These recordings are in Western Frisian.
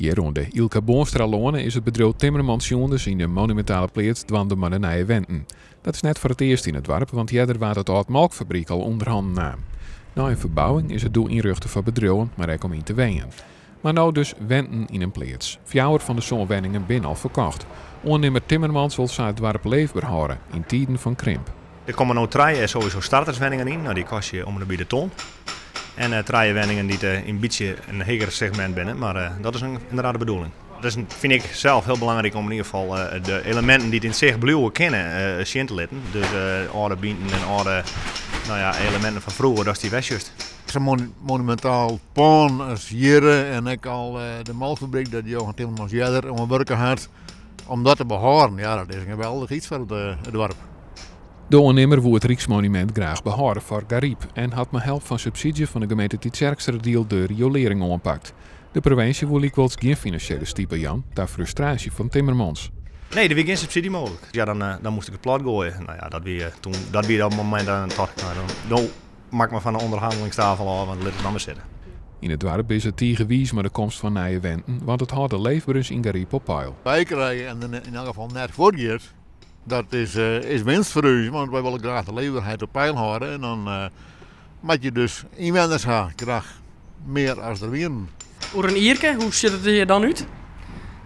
Hjir oan de Hylke Boonstraloane is it bedriuw Timmermans Sjoenders yn de monumintale pleats dwaande mei de nije wenten. Dat is net foar it earst yn it doarp, want earder waard it âld molkfabryk al ûnder hannen naam. Nei in ferbouwing is it doe ynrjochte foar bedriuwen, mar ek om yn te wenjen. Mar no dus wenten yn in pleats. Fjouwer fan de sân wenningen binne al ferkocht. Oannimmer Timmermans wol sa it doarp leefber hâlde yn tiden fan krimp. Der komme no trije sowieso starterswenningen yn, no dy kostje om en by de ton. En trije wenningen dy't in bytsje in heger segmint binne, mar dat is inderdaad de bedoeling. Dat is, fyn ik sels hiel belangryk om yn ieder gefal de eleminten dy't yn it sicht bliuwe kinne sjen te litten. Dus âlde bynten en âlde, no ja, eleminten fan froeger, datst dy wer sjochst. Sa'n monumintaal pân as hjir en ek al de molkfabryk dat Johan Timmermans earder oan wurke hat, om dat te behâlden, ja, dat is in geweldich iets foar it doarp. De oannimmer woe it Ryksmonumint graach behâlde foar Garyp en hat mei help fan subsydzje fan de gemeente Tytsjerksteradiel de riolearring oanpakt. De provinsje woe lykwols gjin finansjele stipe jaan, ta frustraasje fan Timmermans. Nee, der wie gjin subsydzje mooglik. Ja, dan moast ik it plat goaie. No ja, dat wie toen, dat wie dat momint dan tocht ik, no, dan, no moat ik mar fan de ûnderhannelingstafel ôf, want lit it dan mar sitte. Yn it doarp is it tige wiis mei de komst fan nije wenten, want it hâldt de leefberens yn Garyp op peil. Wy krije en yn elk gefal net fuortgiet, dat is winst foar ús, want wy wolle graach de leefberheid op peil hâlde en dan moat je dus ynwenners ha, graach mear as der wienen. Oer in jierke, hoe sjocht it der dan út?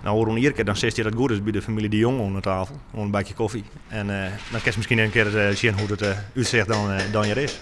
No, oer in jierke dan sitst hjir as it goed is by de famylje De Jong oan de tafel, oan in bakje kofje. En dan kinst miskien in kear sjen hoe't it útsicht dan hjir is.